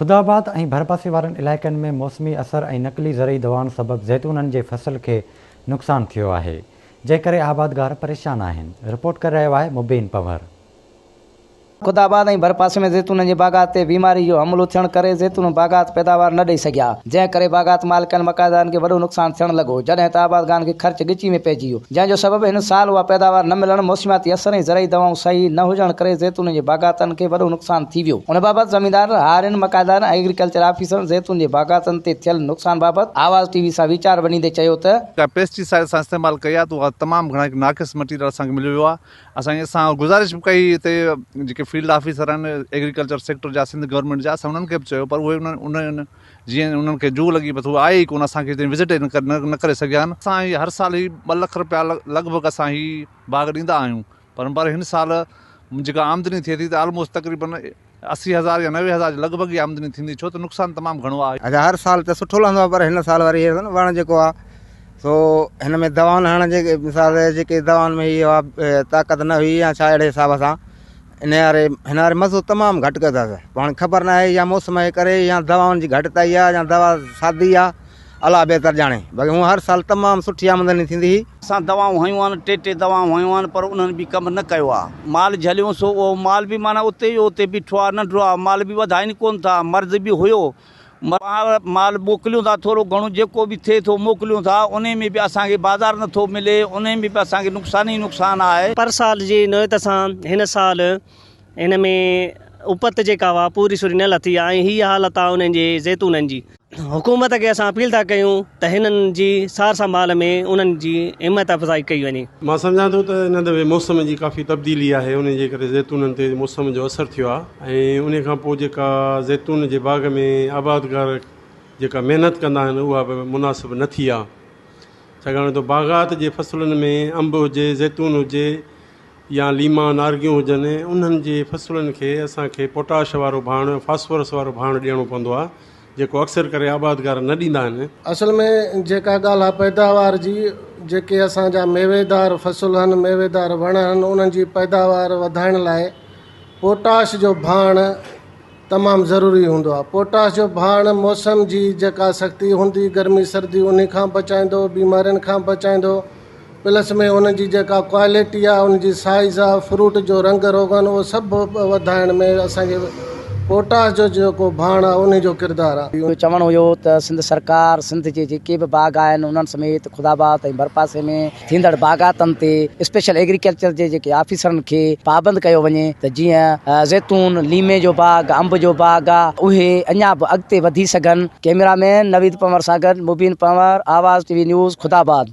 خداآباد ۽ ڀرپاسي وارن علائقن ۾ موسمي اثر ۽ نقلي زرعي دوائن سبب زيتونن جي فصل کي نقصان ٿيو آهي، جنهن ڪري آبادگار پريشان آهن، رپورٽ ڪري رهيو آهي مبين پنهور. خداآباد ۽ ڀرپاسي ۾ زيتونن جي باغات تي بيماري جو حملو ٿيڻ ڪري زيتون باغات پيداوار نه ڏئي سگهيا، جنهن ڪري باغات مالڪن مقاعدارن کي وڏو نقصان ٿيڻ لڳو، جڏهن ته آبادگارن کي خرچ ڳچي ۾ پئجي ويو، جنهن جو سبب هن سال اها پيداوار نه ملڻ، موسمياتي اثر ۽ زرعي دوائون صحيح نه هجڻ ڪري زيتون جي باغاتن کي وڏو نقصان ٿي ويو. ان بابت زميندارن، هارين، مقاعدارن ۽ ايگريڪلچر آفيسرن زيتون جي باغاتن تي ٿيل نقصان بابت آواز ٽي وي سان ويچار ونڊيندي چيو ته. جيڪا پيسٽي سائيڊ اسان استعمال ڪئي آهي ته اها تمام گهڻا هڪ ناقص مٽيريل اسان کي مليو ويو آهي اسان اسان گذارش به ڪئي هتي جيڪي فيلڊ آفيسر آهن ايگريڪلچر سيڪٽر جا سنڌ گورنمينٽ جا اسان انهن کي به چيو پر اهي انهن جيئن انهن کي جوء لڳي بس اهي آيا ئي ڪونه اسان کي هتي وزٽ ئي نه ڪري سگهيا آهن اسان هي هر سال هي ٻه لک رپيا لڳ ڀڳ اسان هي باغ ڏيندا آهيون پر پر هن سال جيڪا آمدني ٿئي ٿي ته آلموسٽ تقريبن 80 هزار يا 90 هزار جي لڳ ڀڳ ئي آمدني ٿيندي ڇو ته نقصان تمام گهڻو آهي. اچا هر سال ته سٺو لهندو آهي پر هن سال وري هي وڻ جيڪو آهي سو هن ۾ دوائن هڻڻ جي مثال جيڪي دوائن ۾ هي اها طاقت نه هئي يا ڇا اهڙي حساب سان ان واري هن واري مزو تمام گهٽ ڪيو اٿس پوء هاڻي خبر نه آهي يا موسم جي ڪري يا دوائن جي گهٽتائي آهي يا دوا سادي آهي الله بهتر ڄاڻي باقي هونء هر سال تمام سٺي آمدني ٿيندي هئي. اسان دوائون هنيون آهن، ٽي ٽي دوائون هنيون آهن پر انهن به ڪم نه ڪيو آهي. مال جهليون سو اهو مال به معنيٰ اتي جو اتي بيٺو آهي، ننڍڙو آهي، مال به وڌائين ڪونه ٿا، مرض به هيو، مال موڪليون ٿا ٿورو گهڻو جيڪو به ٿئي ٿو موڪليون ٿا، انهي ۾ به اسان کي بازار نه ٿو ملي، انهي ۾ به اسان کي نقصان ئي نقصان آهي. پر سال جي نوعيت سان هن سال هن ۾ اپت جيڪا اها پوري سوري نه لٿي آهي ۽ هيء حالت آهي انهن جي زيتونن جي. حڪومت کي اسان اپيل ٿا ڪيون ته هنن جي سار سنڀال ۾ انهن جي همت افزائي ڪئي وڃي. مان سمجهان ٿو ته هن دفعي موسم جي ڪافي تبديلي آهي ان جي ڪري زيتونن تي موسم جو اثر ٿيو آهي ۽ ان کان پوء جيڪا زيتون جي باغ ۾ آبادگار جيڪا محنت ڪندا آهن اها به مناسب نه ٿي آهي ڇاڪاڻ ته باغات جي فصلن ۾ انب هجي زيتون هجي يا ليما نارگيون هجن انهن جي فصلن کي اسان کي پوٽاش وارو ڀاڻ فاسفورس وارو ڀاڻ ڏيڻو پوندو آهي جيڪو اڪثر ڪري آبادگار نه ڏيندا آهن. اصل ۾ جيڪا ڳالهه آهي پيداوار جي جيڪي اسان جا ميويدار فصل آهن ميويدار وڻ آهن انهن جي پيداوار وڌائڻ لاء پوٽاش جو ڀاڻ تمام ضروري هوندو آهي پوٽاش جو ڀاڻ موسم جي جيڪا سختي هوندي گرمي سردي انهي کان بچائيندو بيمارين کان بچائيندو پلس ۾ ان جي جيڪا ڪوالٽي آهي ان جي سائيز آهي فروٽ جو رنگ روغن اهو سڀ وڌائڻ ۾ اسان کي پوٽاش جو جيڪو ڀاڻ آهي انهي جو ڪردار آهي. جو چوڻ هيو ته سنڌ سرڪار سنڌ جي جيڪي به باغ آهن انهن سميت خداآباد ۽ ڀرپاسي ۾ ٿيندڙ باغاتن تي اسپيشل ايگريڪلچر جي جيڪي آفيسرن کي پابند ڪيو وڃي ته جيئن زيتون، ليمي جو باغ، انب جو باغ اهي اڃا به اڳتي وڌي سگهن. ڪئميرا مين نويد پنور سان گڏ Mubeen Panhwar, Awaz T V news, Khuda Abad.